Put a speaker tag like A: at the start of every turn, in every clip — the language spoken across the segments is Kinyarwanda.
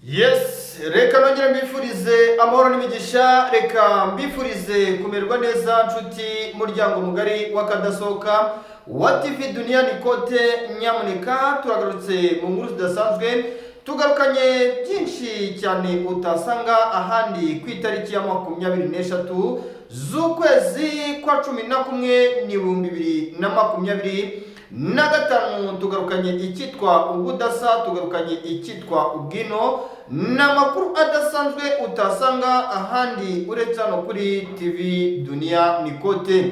A: Yes, reka nongere mbifurize amahoro n'imigisha, reka mbifurize kumererwa neza, nshuti muryango mugari w'akadasohoka wa TV Duniani Kote. Nyamuneka, turagarutse mu nkuru zidasanzwe, tugarukanye byinshi cyane utasanga ahandi. Ku itariki ya 23 z'ukwezi kwa 11 ni 2025, tugarukanye icyitwa ubudasa, tugarukanye icyitwa ubwino. Ni amakuru adasanzwe utasanga ahandi uretse hano kuri TV Duniani Kote.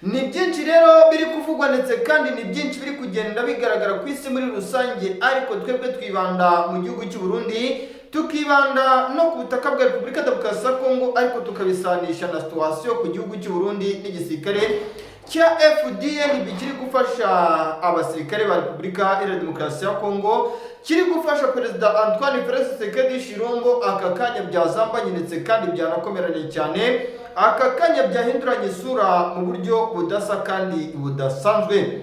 A: Ni byinshi rero biri kuvugwa, ndetse kandi ni byinshi biri kugenda bigaragara ku isi muri rusange, ariko twebwe twibanda mu gihugu cy'u Burundi, tukibanda no ku butaka bwa Repubulika Demokarasi ya Kongo, ariko tukabisanisha na situation ku gihugu cy'u Burundi n'igisirikare cya FDNB kiri gufasha abasirikare ba Repubulika Iharanira Demokarasi ya Kongo, kiri gufasha Perezida Antoine Felix Tshisekedi Tshilombo. Aka kanya byazambanye, ndetse kandi byanakomeranye cyane. Aka kanya byahinduranye isura mu buryo budasa kandi budasanzwe.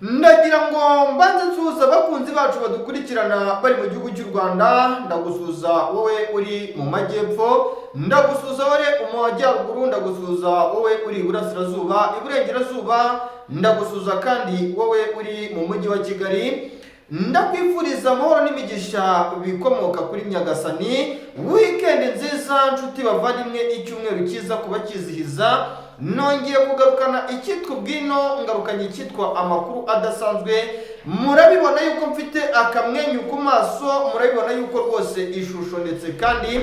A: Ndagira ngo mbanze nsuhuza abakunzi bacu badukurikirana bari mu gihugu cy'u Rwanda. Ndagusuhuza wowe uri mu majyepfo, ndagusuhuza wowe mu majyaruguru, ndagusuhuza wowe uri iburasirazuba, iburengerazuba, ndagusuhuza kandi wowe uri mu mujyi wa Kigali. Ndakwifuriza amahoro n'imigisha bikomoka kuri Nyagasani. Weekend nziza, nshuti bavandimwe, icyumweru cyiza kuba kizihiza. Nongeye kugarukana icyitwa ubwino, ngarukanye icyitwa amakuru adasanzwe. Murabibona yuko mfite akamwenyu ku maso, murabibona yuko rwose ishusho, ndetse kandi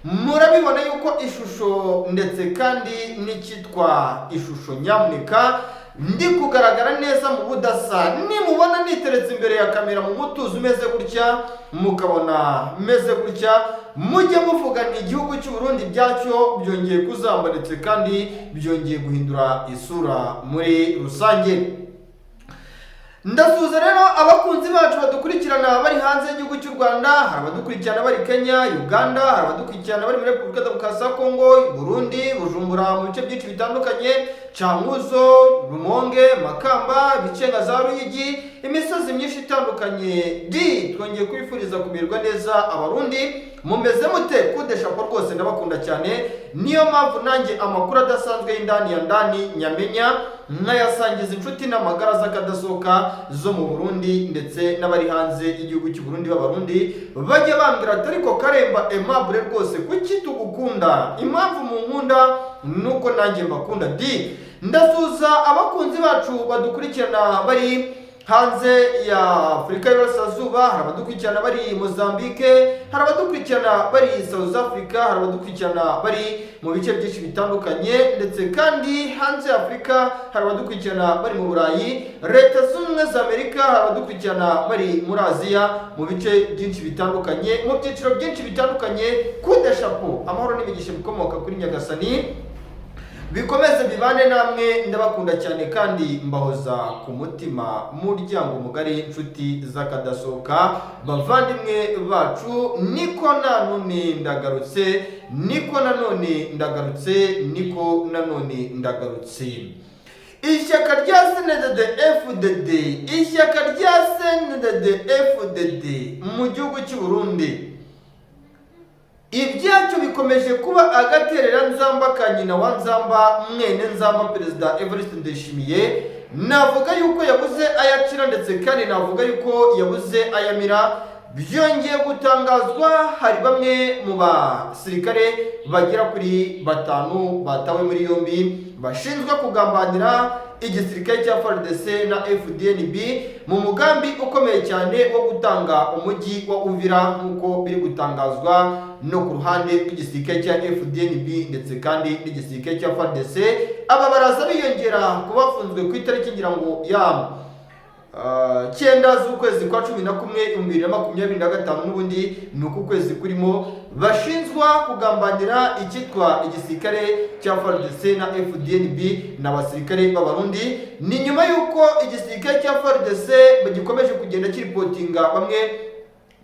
A: murabibona yuko ishusho, ndetse kandi n'icyitwa ishusho, nyamuneka, ndi kugaragara neza mu budasa. Nimubona niteretse imbere ya kamera mu mutuzo umeze gutya, mukabona meze gutya, mujye muvuga ni igihugu cy'u Burundi byacyo byongeye kuzamba, ndetse kandi byongeye guhindura isura muri rusange. Ndasuhuza rero abakunzi bacu badukurikirana bari hanze y'igihugu cy'u Rwanda. Hari abadukurikirana bari Kenya, Uganda, hari abadukurikirana bari muri Repubulika Demokarasi ya Kongo, Burundi, Bujumbura, mu bice byinshi bitandukanye, Cankuzo, Rumonge, Makamba, ibice nka za Ruyigi, imisozi myinshi itandukanye. Di twongeye kubifuriza kumererwa neza. Abarundi mumeze mute? Kudeshapo rwose, ndabakunda cyane. Niyo mpamvu nanjye amakuru adasanzwe y'indani ya ndani nyamenya nkayasangiza inshuti n'amagara z'akadasohoka zo mu Burundi, ndetse n'abari hanze y'igihugu cy'u Burundi b'Abarundi bajya bambwira ati: "Ariko Karemba Aimable rwose, kuki tugukunda?" Impamvu munkunda nuko nanjye mbakunda. Di ndasuhuza abakunzi bacu badukurikirana bari hanze ya Afurika y'Iburasirazuba. Hari abadukurikirana bari Mozambique, hari abadukurikirana bari South Africa, hari abadukurikirana bari mu bice byinshi bitandukanye, ndetse kandi hanze ya Afurika hari abadukurikirana bari mu Burayi, Leta Zunze Ubumwe za Amerika, hari abadukurikirana bari muri Aziya mu bice byinshi bitandukanye, mu byiciro byinshi bitandukanye. Kudeshapo, amahoro n'imigisha bikomoka kuri Nyagasani bikomeze bibane namwe. Ndabakunda cyane kandi mbahoza ku mutima, muryango mugari, inshuti z'akadasohoka, bavandimwe bacu. Niko nanone ndagarutse, niko nanone ndagarutse, niko nanone ndagarutse. Ishyaka rya CNDD FDD, ishyaka rya CNDD FDD mu gihugu cy'u Burundi, ibyacyo bikomeje kuba agaterera nzamba ka nyina wa Nzamba, mwene Nzamba, Perezida Evariste Ndayishimiye. Navuga yuko yabuze ayacira, ndetse kandi navuga yuko yabuze ayamira. Byongeye gutangazwa, hari bamwe mu basirikare bagera kuri batanu batawe muri yombi, bashinzwe kugambanira igisirikare cya FARDC na FDNB mu mugambi ukomeye cyane wo gutanga umujyi wa Uvira, nk'uko biri gutangazwa no ku ruhande rw'igisirikare cya FDNB ndetse kandi n'igisirikare cya FARDC. Aba baraza biyongera ku bafunzwe ku itariki, ngira ngo, ya 9 z'ukwezi kwa 11 2025. N'ubundi ni uku kwezi kurimo, bashinzwa kugambanira icyitwa igisirikare cya FARDC na FDNB n'abasirikare b'Abarundi. Ni nyuma y'uko igisirikare cya FARDC gikomeje kugenda kiripotinga bamwe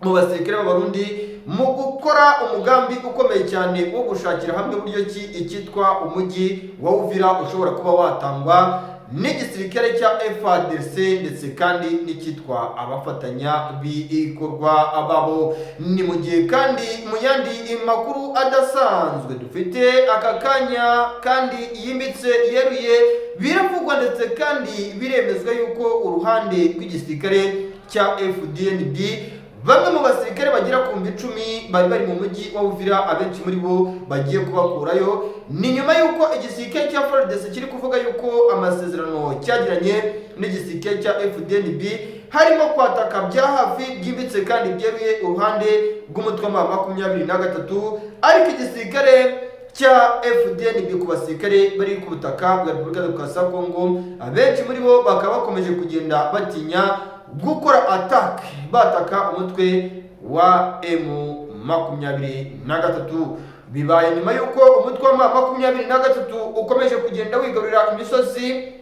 A: mu basirikare b'Abarundi mu gukora umugambi ukomeye cyane wo gushakira hamwe buryo ki icyitwa umujyi wa Uvira ushobora kuba watangwa. n'igisirikare cya FARDC ndetse kandi n'icyitwa abafatanya bikorwa babo. Ni mu gihe kandi mu yandi makuru adasanzwe dufite aka kanya kandi yimbitse yeruye, biravugwa ndetse kandi biremezwa yuko uruhande rw'igisirikare cya FDNB, bamwe mu basirikare bagera ku 10,000 bari bari mu mujyi wa Uvira, abenshi muri bo bagiye kubakurayo. Ni nyuma y'uko igisirikare cya FARDC kiri kuvuga yuko amasezerano cyagiranye n'igisirikare cya FDNB harimo kwataka bya hafi byimbitse kandi byeruye uruhande rw'umutwe wa 23, ariko igisirikare cya FDNB, ku basirikare bari ku butaka bwa Repubulika Demokarasi ya Kongo, abenshi muri bo bakaba bakomeje kugenda batinya gukora attack, bataka umutwe wa M23. Bibaye nyuma y'uko umutwe wa M23 ukomeje kugenda wigarurira imisozi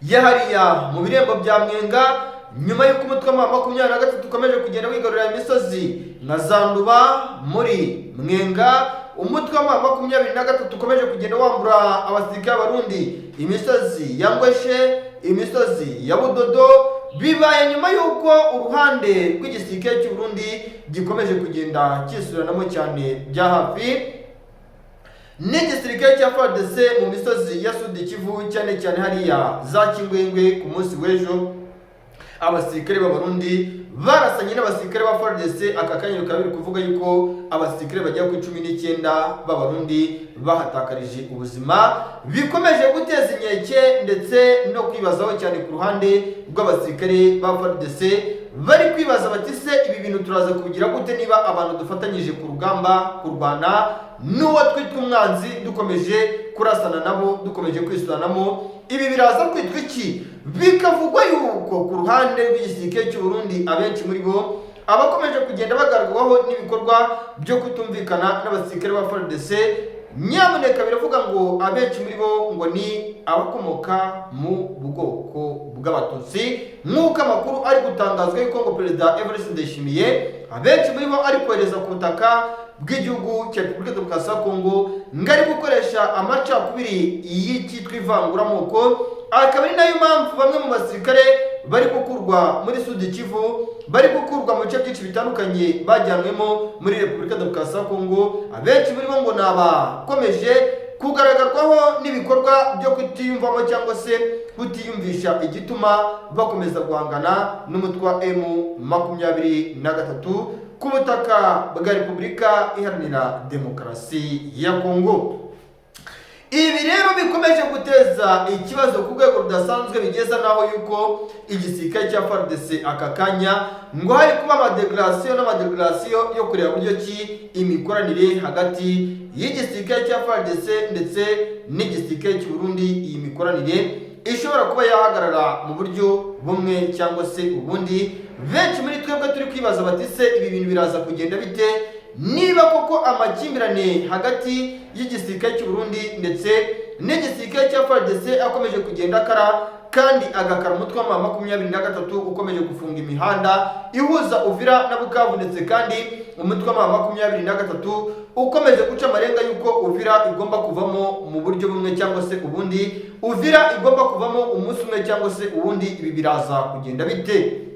A: ya hariya mu birembo bya Mwenga, nyuma y'uko umutwe wa 23 ukomeje kugenda wigarurira imisozi nka Zanduba muri Mwenga. Umutwe wa 23 ukomeje kugenda wambura abasirikare b'Abarundi imisozi ya Ngweshe, imisozi ya Budodo. Bibaye nyuma y'uko uruhande rw'igisirikare cy'u Burundi gikomeje kugenda cyisuranamo cyane bya hafi n'igisirikare cya FARDC mu misozi ya Sud Kivu, cyane cyane hariya za Kingwengwe. Ku munsi w'ejo abasirikare b'Abarundi barasanye n'abasirikare ba FARDC. Aka kanya bikaba biri kuvuga yuko abasirikare bagera kuri 19 b'Abarundi bahatakarije ubuzima, bikomeje guteza inkeke ndetse no kwibazaho cyane ku ruhande rw'abasirikare ba FARDC. Bari kwibaza bati: "Se ibi bintu turaza kubigira gute niba abantu dufatanyije ku rugamba kurwana n'uwo twitwa umwanzi dukomeje kurasana nabo, dukomeje kwisuranamo? Ibi biraza kwitwa iki?" Bikavugwa yuko ku ruhande rw'igisirikare cy'u Burundi, abenshi muri bo abakomeje kugenda bagarurwaho n'ibikorwa byo kutumvikana n'abasirikare ba FARDC, nyamuneka biravuga ngo abenshi muri bo ngo ni abakomoka mu bwoko bw'Abatutsi, nk'uko amakuru ari gutangazwa yuko ngo Perezida Evariste Ndayishimiye abenshi muri bo ari kohereza ku butaka bw'igihugu cya Repubulika Demokarasi ya Kongo, ngo ari gukoresha amacakubiri y'icyitwa ivanguramoko, akaba ari nayo mpamvu bamwe mu basirikare bari gukurwa muri Sud Kivu, bari gukurwa mu bice byinshi bitandukanye bajyanwemo muri Repubulika Demokarasi ya Kongo. Abenshi muri bo ngo ni abakomeje kugaragarwaho n'ibikorwa byo kutiyumvamo cyangwa se kutiyumvisha igituma bakomeza guhangana n'umutwe wa M23 ku butaka bwa Repubulika Iharanira Demokarasi ya Kongo. Ibi rero bikomeje guteza ikibazo ku rwego rudasanzwe, bigeza naho yuko igisirikare cya FARDC aka kanya ngo hari kuba amadéclaration n'amadéclaration yo kureba buryo ki imikoranire hagati y'igisirikare cya FARDC ndetse n'igisirikare cy'u Burundi, iyi mikoranire ishobora kuba yahagarara mu buryo bumwe cyangwa se ubundi. Benshi muri twebwe turi kwibaza bati: "Se ibi bintu biraza kugenda bite niba koko amakimbirane hagati y'igisirikare cy'u Burundi ndetse n'igisirikare cya FARDC akomeje kugenda akara kandi agakara, umutwe wa 23 ukomeje gufunga imihanda ihuza Uvira na Bukavu, ndetse kandi umutwe wa 23 ukomeje guca amarenga y'uko Uvira igomba kuvamo mu buryo bumwe cyangwa se ubundi, Uvira igomba kuvamo umunsi umwe cyangwa se ubundi? Ibi biraza kugenda bite?"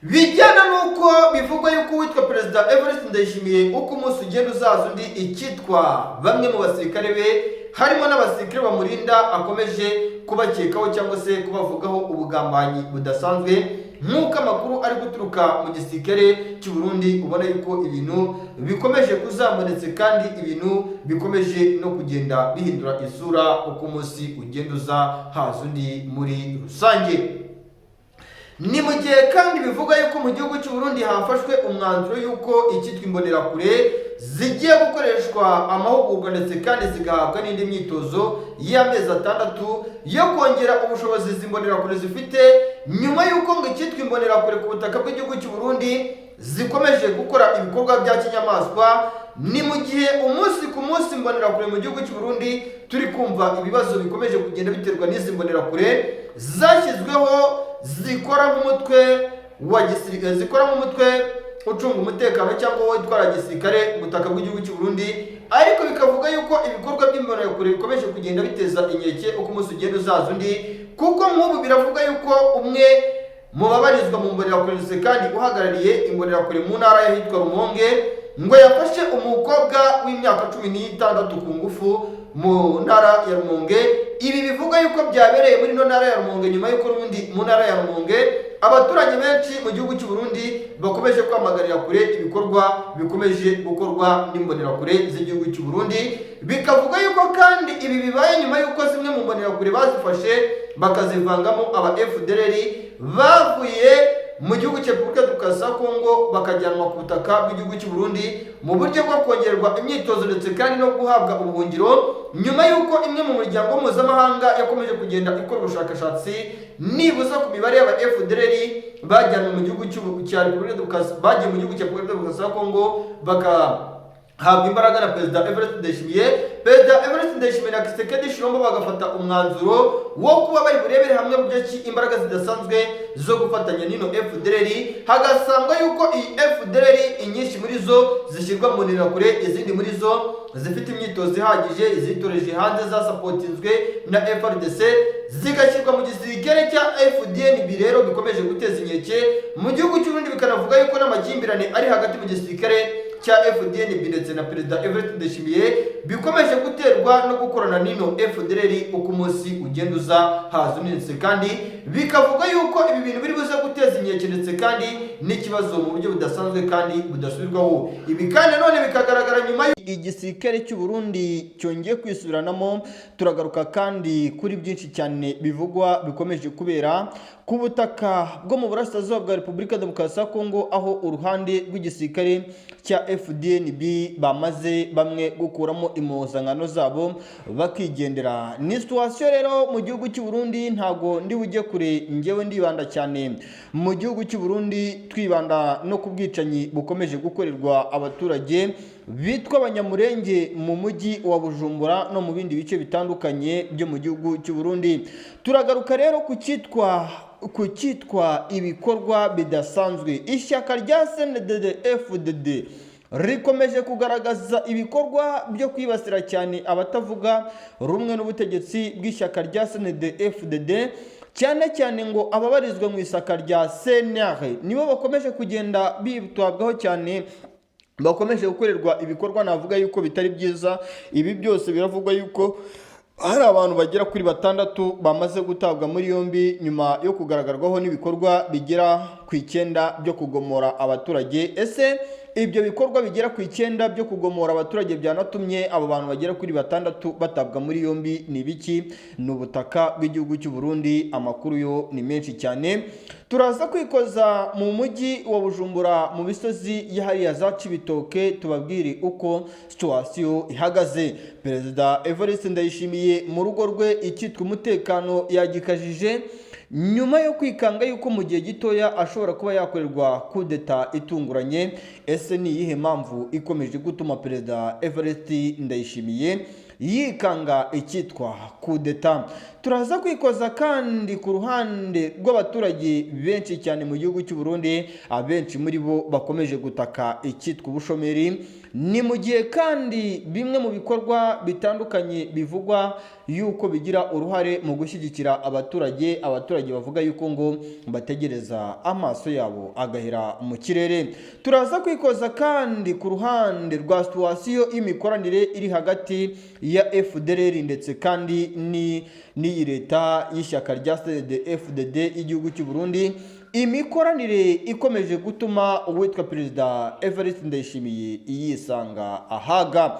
A: Bijyana n'uko bivugwa yuko uwitwa Perezida Evariste Ndayishimiye, uko umunsi ugenda uzaza undi, icyitwa bamwe mu basirikare be, harimo n'abasirikare bamurinda, akomeje kubakekaho cyangwa se kubavugaho ubugambanyi budasanzwe, nk'uko amakuru ari guturuka mu gisirikare cy'u Burundi, ubona yuko ibintu bikomeje kuzamuretse kandi ibintu bikomeje no kugenda bihindura isura uko umunsi ugenda uza haza undi muri rusange. Ni mu gihe kandi bivuga yuko mu gihugu cy'u Burundi hafashwe umwanzuro yuko icyitwa imbonerakure zigiye gukoreshwa amahugurwa ndetse kandi zigahabwa n'indi myitozo y'amezi 6 yo kongera ubushobozi izi mbonerakure zifite, nyuma y'uko ngo icyitwa imbonerakure ku butaka bw'igihugu cy'u Burundi zikomeje gukora ibikorwa bya kinyamaswa. Ni mu gihe umunsi ku munsi imbonerakure mu gihugu cy'u Burundi turi kumva ibibazo bikomeje kugenda biterwa n'izi mbonerakure zashyizweho zikora nk'umutwe wa gisirikare, zikora nk'umutwe ucunga umutekano cyangwa witwara gisirikare mu butaka bw'igihugu cy'u Burundi. Ariko bikavuga yuko ibikorwa by'imbonerakure bikomeje kugenda biteza inkeke uko umunsi ugenda uzaza undi, kuko nk'ubu biravuga yuko umwe mu babarizwa mu mbonerakure ndetse kandi uhagarariye imbonerakure mu ntara y'ahitwa Rumonge ngo yafashe umukobwa w'imyaka 16 ku ngufu mu ntara ya Rumonge. Ibi bivuga yuko byabereye muri ino ntara ya Rumonge nyuma y'uko ubundi mu ntara ya Rumonge abaturage benshi mu gihugu cy'u Burundi bakomeje kwamaganira kure ibikorwa bikomeje gukorwa n'imbonerakure z'igihugu cy'u Burundi. Bikavuga yuko kandi ibi bibaye nyuma y'uko zimwe mu mbonerakure bazifashe bakazivangamo aba FDLR bavuye mu gihugu cya Repubulika Demokarasi ya Kongo, bakajyanwa ku butaka bw'igihugu cy'u Burundi mu buryo bwo kongererwa imyitozo ndetse kandi no guhabwa ubuhungiro, nyuma y'uko imwe mu muryango mpuzamahanga yakomeje kugenda ikora ubushakashatsi nibuza ku mibare y'aba FDLR bajyanwe mu gihugu cya Repubulika Demokarasi, bagiye mu gihugu cya Repubulika Demokarasi ya Kongo, bakahabwa imbaraga na Perezida Evariste Ndayishimiye. Perezida Evariste Ndayishimiye na Tshisekedi Tshilombo bagafata umwanzuro wo kuba bari burebere hamwe buryo ki imbaraga zidasanzwe zo gufatanya n'ino FDLR, hagasangwa yuko iyi FDLR inyinshi muri zo zishyirwa mu mbonerakure, izindi muri zo zifite imyitozo ihagije, izitoreje hanze zasapotinzwe na FARDC, zigashyirwa mu gisirikare cya FDNB. Rero bikomeje guteza inkeke mu gihugu cy'u Burundi, bikanavuga yuko n'amakimbirane ari hagati mu gisirikare cya FDNB ndetse na Perezida Evariste Ndayishimiye bikomeje guterwa no gukorana n'ino FDLR uko umunsi ugenda uza haza undi, ndetse kandi bikavuga yuko ibi bintu biri buze guteza inkeke ndetse kandi n'ikibazo mu buryo budasanzwe kandi budasubirwaho. Ibi kandi nanone bikagaragara nyuma igisirikare cy'u Burundi cyongeye kwisubiranamo. Turagaruka kandi kuri byinshi cyane bivugwa bikomeje kubera ku butaka bwo mu burasirazuba bwa Repubulika Demokarasi ya Kongo, aho uruhande rw'igisirikare cya FDNB bamaze bamwe gukuramo impuzankano zabo bakigendera. Ni situation rero mu gihugu cy'u Burundi. Ntago ndi bujye kure, njyewe ndibanda cyane mu gihugu cy'u Burundi, twibanda no ku bwicanyi bukomeje gukorerwa abaturage bitwa Abanyamurenge mu mujyi wa Bujumbura no mu bindi bice bitandukanye byo mu gihugu cy'u Burundi. Turagaruka rero ku cyitwa ibikorwa bidasanzwe. Ishyaka rya CNDD FDD rikomeje kugaragaza ibikorwa byo kwibasira cyane abatavuga rumwe n'ubutegetsi bw'ishyaka rya CNDD FDD, cyane cyane ngo ababarizwa mu ishyaka rya CNR nibo bakomeje kugenda bitabwaho cyane, bakomeje gukorerwa ibikorwa navuga yuko bitari byiza. Ibi byose biravugwa yuko hari abantu bagera kuri batandatu bamaze gutabwa muri yombi nyuma yo kugaragarwaho n'ibikorwa bigera ku 9 byo kugomora abaturage. Ese ibyo bikorwa bigera ku 9 byo kugomora abaturage byanatumye abo bantu bagera kuri batandatu batabwa muri yombi ni ibiki? Ni ubutaka bw'igihugu cy'u Burundi. Amakuru yo ni menshi cyane. Turaza kwikoza mu mujyi wa Bujumbura, mu misozi yahariya za Cibitoke, tubabwire uko situation ihagaze. Perezida Evariste Ndayishimiye mu rugo rwe icyitwa umutekano yagikajije nyuma yo kwikanga yuko mu gihe gitoya ashobora kuba yakorerwa kudeta itunguranye. Ese ni iyihe mpamvu ikomeje gutuma Perezida Evariste Ndayishimiye yikanga icyitwa kudeta? Turaza kwikoza kandi ku ruhande rw'abaturage benshi cyane mu gihugu cy'u Burundi, abenshi muri bo bakomeje gutaka icyitwa ubushomeri. Ni mu gihe kandi bimwe mu bikorwa bitandukanye bivugwa yuko bigira uruhare mu gushyigikira abaturage, abaturage bavuga yuko ngo bategereza amaso yabo agahera mu kirere. Turaza kwikoza kandi ku ruhande rwa situation y'imikoranire iri hagati ya FDLR ndetse kandi ni n'iyi leta y'ishyaka rya CNDD-FDD y'igihugu cy'u Burundi, imikoranire ikomeje gutuma uwitwa Perezida Evariste Ndayishimiye yisanga ahaga.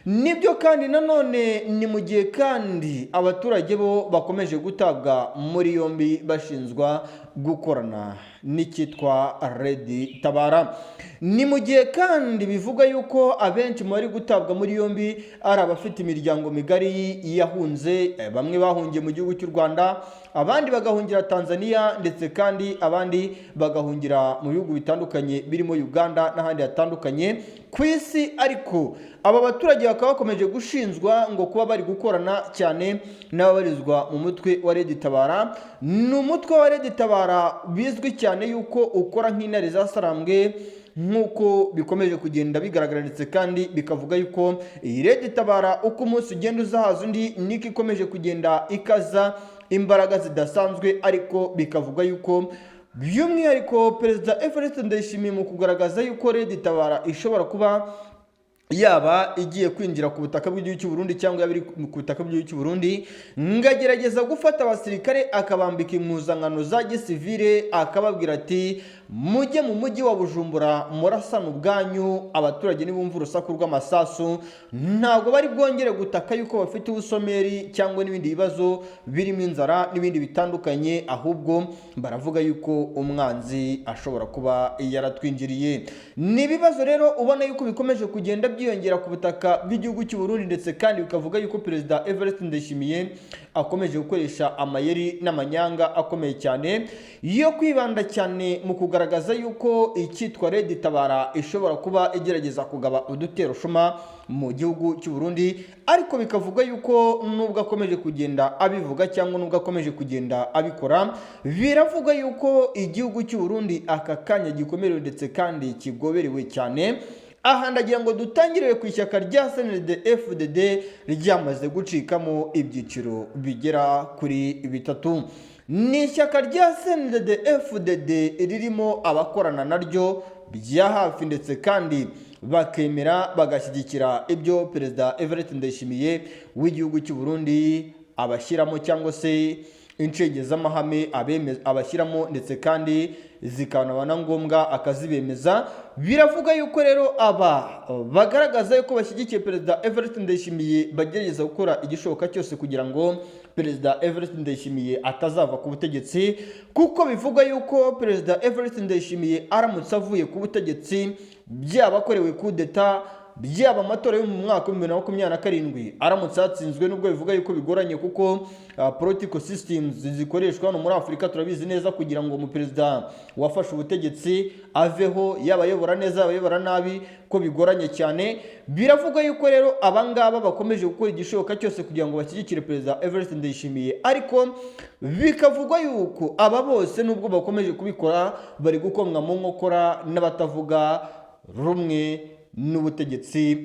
A: Nibyo kandi nanone ni mu gihe kandi abaturage bo bakomeje gutabwa muri yombi bashinzwa gukorana n'icyitwa RED Tabara. Ni mu gihe kandi bivuga yuko abenshi mu bari gutabwa muri yombi ari abafite imiryango migari yahunze, bamwe bahungiye mu gihugu cy'u Rwanda, abandi bagahungira Tanzania, ndetse kandi abandi bagahungira mu bihugu bitandukanye birimo Uganda n'ahandi hatandukanye. ku isi. Ariko aba baturage bakaba bakomeje gushinjwa ngo kuba bari gukorana cyane n'ababarizwa mu mutwe wa Red Tabara. Ni umutwe wa Red Tabara bizwi cyane yuko ukora nk'intare zasarambwe, nk'uko bikomeje kugenda bigaragara, ndetse kandi bikavuga yuko iyi Red Tabara uko umunsi ugenda uzahaza undi niko ikomeje kugenda ikaza imbaraga zidasanzwe. Ariko bikavuga yuko by'umwihariko Perezida Evariste Ndayishimiye, mu kugaragaza yuko Red Tabara ishobora kuba yaba igiye kwinjira ku butaka bw'igihugu cy'u Burundi cyangwa yaba iri ku butaka bw'igihugu cy'u Burundi, ngagerageza gufata abasirikare akabambika impuzankano za gisivile, akababwira ati: "Mujye mu mujyi wa Bujumbura murasana ubwanyu, abaturage nibumva urusaku rw'amasasu ntabwo bari bwongere gutaka yuko bafite ubushomeri cyangwa n'ibindi bibazo birimo inzara n'ibindi bitandukanye, ahubwo baravuga yuko umwanzi ashobora kuba yaratwinjiriye." Ni ibibazo rero ubona yuko bikomeje kugenda byiyongera ku butaka bw'igihugu cy'u Burundi, ndetse kandi bikavuga yuko Perezida Evariste Ndayishimiye akomeje gukoresha amayeri n'amanyanga akomeye cyane yo kwibanda cyane mu kugaragaza yuko icyitwa Red Tabara ishobora kuba igerageza kugaba udutero shuma mu gihugu cy'u Burundi. Ariko bikavuga yuko nubwo akomeje kugenda abivuga cyangwa nubwo akomeje kugenda abikora, biravuga yuko igihugu cy'u Burundi aka kanya gikomerewe ndetse kandi kigoberewe cyane. Aha ndagira ngo dutangire ku ishyaka rya CNDD FDD ryamaze gucikamo ibyiciro bigera kuri bitatu. Ni ishyaka rya CNDD FDD ririmo abakorana naryo bya hafi, ndetse kandi bakemera bagashyigikira ibyo Perezida Evariste Ndayishimiye w'igihugu cy'u Burundi abashyiramo, cyangwa se incengezamahame abashyiramo, ndetse kandi zikanaba na ngombwa akazibemeza. Biravuga yuko rero aba bagaragaza yuko bashyigikiye Perezida Evariste Ndayishimiye bagerageza gukora igishoboka cyose kugira ngo Perezida Evariste Ndayishimiye atazava ku butegetsi, kuko bivugwa yuko Perezida Evariste Ndayishimiye aramutse avuye ku butegetsi, byaba akorewe kudeta, byaba amatora yo mu mwaka wa 2027 aramutse yatsinzwe, nubwo bivuga yuko bigoranye, kuko political systems zikoreshwa hano muri Afurika turabizi neza, kugira ngo umuperezida wafashe ubutegetsi aveho, yaba ayobora neza, yaba ayobora nabi, ko bigoranye cyane. Biravuga yuko rero abangaba bakomeje gukora igishoboka cyose kugira ngo bashyigikire Perezida Evariste Ndayishimiye. Ariko bikavugwa yuko aba bose, nubwo bakomeje kubikora, bari gukomwa mu nkokora n'abatavuga rumwe n'ubutegetsi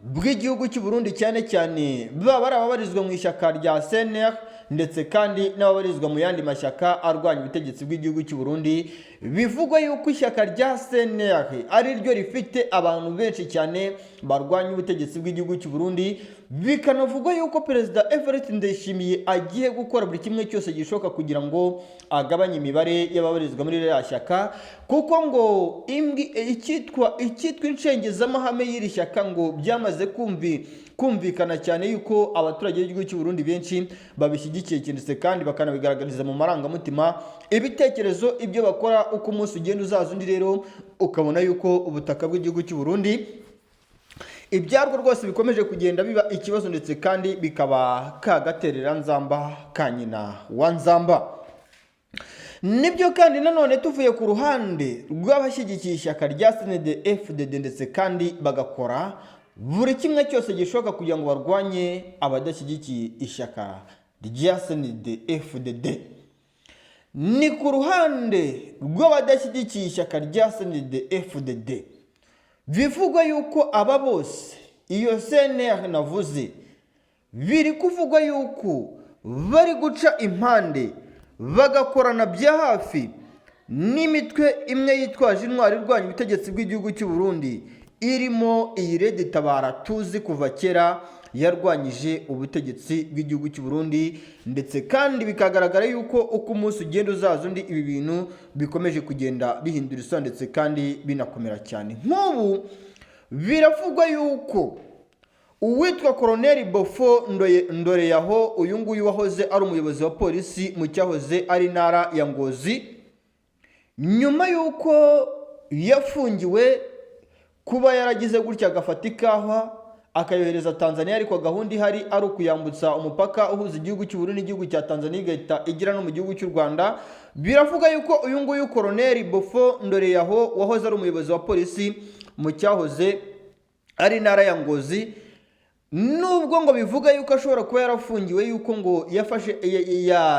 A: bw'igihugu cy'u Burundi, cyane cyane baba ari ababarizwa mu ishyaka rya CNR, ndetse kandi n'ababarizwa mu yandi mashyaka arwanya ubutegetsi bw'igihugu cy'u Burundi. Bivugwa yuko ishyaka rya CNR ari ryo rifite abantu benshi cyane barwanya ubutegetsi bw'igihugu cy'u Burundi. Bikanavugwa yuko Perezida Evariste Ndayishimiye agiye gukora buri kimwe cyose gishoboka kugira ngo agabanye imibare y'ababarizwa muri ririya shyaka, kuko ngo imbwi icyitwa incengezamahame y'iri shyaka ngo byamaze kumvikana cyane yuko abaturage b'igihugu cy'u Burundi benshi babishyigikiye, ndetse kandi bakanabigaragariza mu marangamutima, ibitekerezo, ibyo bakora uko umunsi ugenda uzaza undi. Rero ukabona yuko ubutaka bw'igihugu cy'u Burundi ibyarwo rwose bikomeje kugenda biba ikibazo, ndetse kandi bikaba kagaterera nzamba ka nyina wa nzamba. Nibyo kandi nanone, tuvuye ku ruhande rw'abashyigikiye ishyaka rya CNDD FDD, ndetse kandi bagakora buri kimwe cyose gishoboka kugira ngo barwanye abadashyigikiye ishyaka rya CNDD FDD, ni ku ruhande rw'abadashyigikiye ishyaka rya CNDD FDD, bivugwa yuko aba bose, iyo CNR navuze, biri kuvugwa yuko bari guca impande bagakorana bya hafi n'imitwe imwe yitwaje intwaro irwanya ubutegetsi bw'igihugu cy'u Burundi, irimo iyi Red Tabara tuzi kuva kera yarwanyije ubutegetsi bw'igihugu cy'u Burundi. Ndetse kandi bikagaragara yuko uko umunsi ugenda uzaza undi, ibi bintu bikomeje kugenda bihindura isura, ndetse kandi binakomera cyane. Nk'ubu biravugwa yuko uwitwa Koroneli Bofo Ndoreyaho, uyu nguyu wahoze ari umuyobozi wa polisi mu cyahoze ari intara ya Ngozi, nyuma y'uko yafungiwe kuba yaragize gutya agafata ikawa akayohereza Tanzania, ariko gahunda ihari ari ukuyambutsa umupaka uhuza igihugu cy'u Burundi n'igihugu cya Tanzania, igahita igera no mu gihugu cy'u Rwanda. Biravuga yuko uyu nguyu Koroneli Bofo Ndoreyaho wahoze ari umuyobozi wa polisi mu cyahoze ari intara ya Ngozi. Nubwo ngo bivuga yuko ashobora kuba yarafungiwe yuko ngo yafashe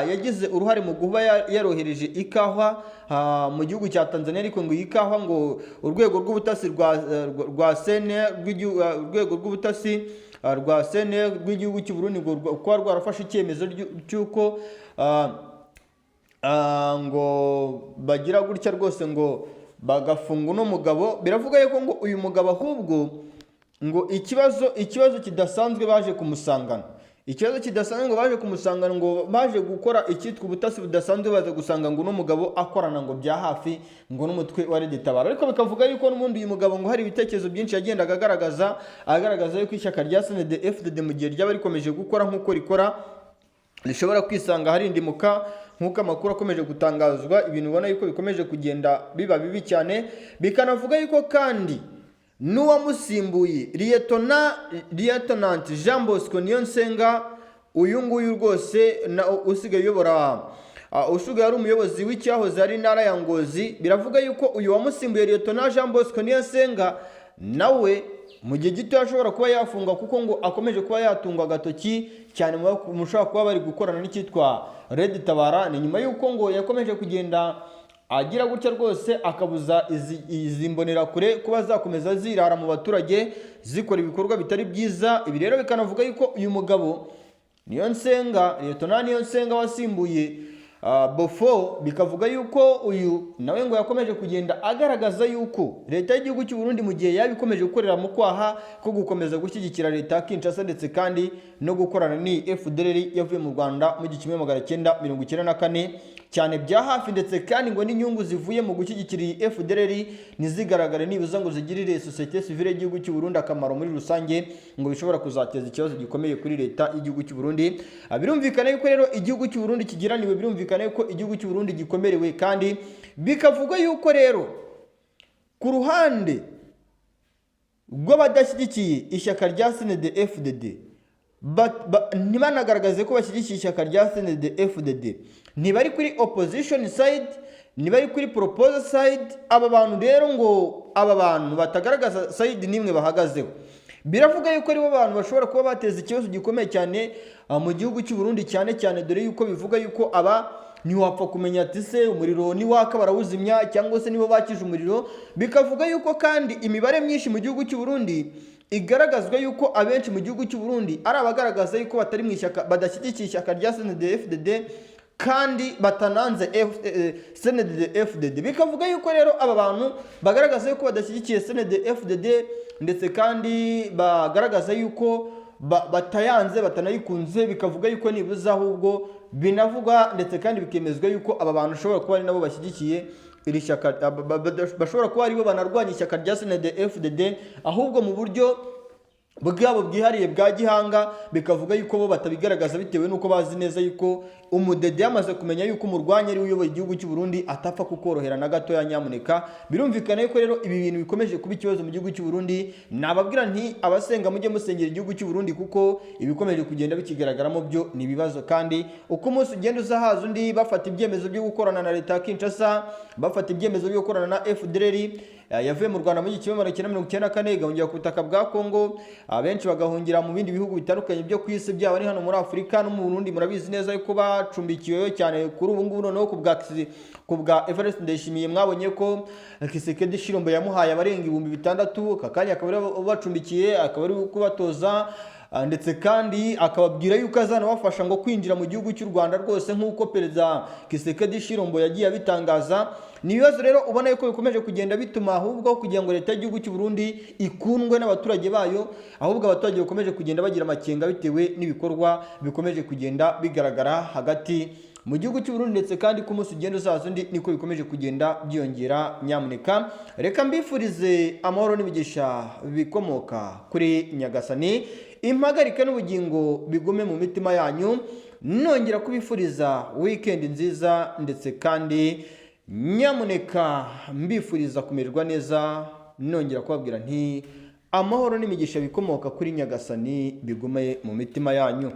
A: yagize uruhare mu kuba yarohereje ikawa mu gihugu cya Tanzania, ariko ngo iyi kawa ngo urwego rw'ubutasi rwa CNR urwego rw'ubutasi rwa CNR rw'igihugu cy'u Burundi ngo kuba rwarafashe icyemezo cy'uko ngo bagira gutya rwose ngo bagafunga uno mugabo. Biravuga yuko ngo uyu mugabo ahubwo ngo ikibazo kidasanzwe baje kumusangana, ikibazo kidasanzwe ngo baje kumusangana, ngo baje gukora icyitwa ubutasi budasanzwe, baza gusanga ngo uno mugabo akorana ngo bya hafi ngo n'umutwe wa Red Tabara. Ariko bikavuga yuko n'ubundi uyu mugabo ngo hari ibitekerezo byinshi yagendaga agaragaza yuko ishyaka rya CNDD FDD mu gihe ryaba rikomeje gukora nk'uko rikora rishobora kwisanga harindimuka, nk'uko amakuru akomeje gutangazwa. Ibintu ubona yuko bikomeje kugenda biba bibi cyane. Bikanavuga yuko kandi n'uwamusimbuye, Lieutenant Jean Bosco Niyonsenga, uyu nguyu rwose usigaye uyobora, usigaye ari umuyobozi w'icyahoze ari intara ya Ngozi, biravuga yuko uyu wamusimbuye, Lieutenant Jean Bosco Niyonsenga, nawe mu gihe gito ashobora kuba yafungwa, kuko ngo akomeje kuba yatungwa agatoki cyane mu mushobora kuba bari gukorana n'icyitwa Red Tabara. Ni nyuma y'uko ngo yakomeje kugenda agira gutya rwose akabuza izi mbonerakure kuba zakomeza zirara mu baturage zikora ibikorwa bitari byiza. Ibi rero bikanavuga yuko uyu mugabo Niyonsenga, Lieutenant Niyonsenga wasimbuye Bofo, bikavuga yuko uyu nawe ngo yakomeje kugenda agaragaza yuko leta y'igihugu cy'u Burundi mu gihe yaba ikomeje gukorera mu kwaha ko gukomeza gushyigikira leta ya Kinshasa ndetse kandi no gukorana ni FDLR yavuye mu Rwanda mu 1994 cyane bya hafi, ndetse kandi ngo n'inyungu zivuye mu gushyigikira iyi FDLR ntizigaragare nibuza ngo zigirire sosiyete sivile y'igihugu cy'u Burundi akamaro muri rusange, ngo bishobora kuzateza ikibazo gikomeye kuri leta y'igihugu cy'u Burundi. Birumvikana yuko rero igihugu cy'u Burundi kigiraniwe, birumvikana yuko igihugu cy'u Burundi gikomerewe, kandi bikavugwa yuko rero ku ruhande rw'abadashyigikiye ishyaka rya CNDD FDD, ntibanagaragaze ko bashyigikiye ishyaka rya CNDD FDD, ntibari kuri opposition side, ntibari kuri proposal side. Aba bantu rero ngo aba bantu batagaragaza side n'imwe bahagazeho, biravuga yuko aribo bantu bashobora kuba bateza ikibazo gikomeye cyane mu gihugu cy'u Burundi, cyane cyane dore yuko bivuga yuko aba ntiwapfa kumenya ati se umuriro niwaka barawuzimya cyangwa se nibo bakije umuriro. Bikavuga yuko kandi imibare myinshi mu gihugu cy'u Burundi igaragazwa yuko abenshi mu gihugu cy'u Burundi ari abagaragaza yuko batari mu ishyaka, badashyigikiye ishyaka rya CNDD-FDD kandi batananze CNDD-FDD. Bikavuga yuko rero aba bantu bagaragaza yuko badashyigikiye CNDD-FDD ndetse kandi bagaragaza yuko batayanze, batanayikunze, bikavuga yuko nibuze ahubwo binavugwa ndetse kandi bikemezwa yuko aba bantu bashobora kuba ari nabo bashyigikiye iri shyaka, bashobora kuba aribo banarwanya ishyaka rya CNDD-FDD ahubwo mu buryo bwabo bwihariye bwa gihanga. Bikavuga yuko bo batabigaragaza bitewe n'uko bazi neza yuko umudede yamaze kumenya yuko umurwanya ari we uyoboye igihugu cy'u Burundi atapfa kukorohera na gatoya nyamuneka. Birumvikana yuko rero ibi bintu bikomeje kuba ikibazo mu gihugu cy'u Burundi. Nababwira nti abasenga mujye musengera igihugu cy'u Burundi, kuko ibikomeje kugenda bikigaragaramo byo ni ibibazo, kandi uko umunsi ugenda uza haza undi bafata ibyemezo byo gukorana na leta ya Kinshasa, bafata ibyemezo byo gukorana na FDLR yavuye mu Rwanda muri 1994 igahungira ku butaka bwa Congo, abenshi bagahungira mu bindi bihugu bitandukanye byo ku isi, byaba ari hano muri Afurika no mu Burundi. Murabizi neza yuko bacumbikiweyo cyane kuri ubu ngubu. Noneho ku bwa Evariste Ndayishimiye mwabonye ko Tshisekedi Tshilombo yamuhaye abarenga 6000, aka kanya akaba ari bacumbikiye, akaba ari kubatoza, ndetse kandi akababwira yuko azanabafasha ngo kwinjira mu gihugu cy'u Rwanda rwose, nk'uko Perezida Tshisekedi Tshilombo yagiye abitangaza. Ni ibibazo rero ubona yuko bikomeje kugenda bituma ahubwo kugira ngo leta y'igihugu cy'u Burundi ikundwe n'abaturage bayo, ahubwo abaturage bakomeje kugenda bagira amakenga bitewe n'ibikorwa bikomeje kugenda bigaragara hagati mu gihugu cy'u Burundi, ndetse kandi ko umunsi ugenda uzaza undi niko bikomeje kugenda byiyongera nyamuneka. Reka mbifurize amahoro n'imigisha bikomoka kuri Nyagasani, impagarike n'ubugingo bigume mu mitima yanyu. Nongera kubifuriza weekend nziza, ndetse kandi nyamuneka mbifuriza kumererwa neza. Nongera kubabwira nti amahoro n'imigisha bikomoka kuri Nyagasani bigume mu mitima yanyu.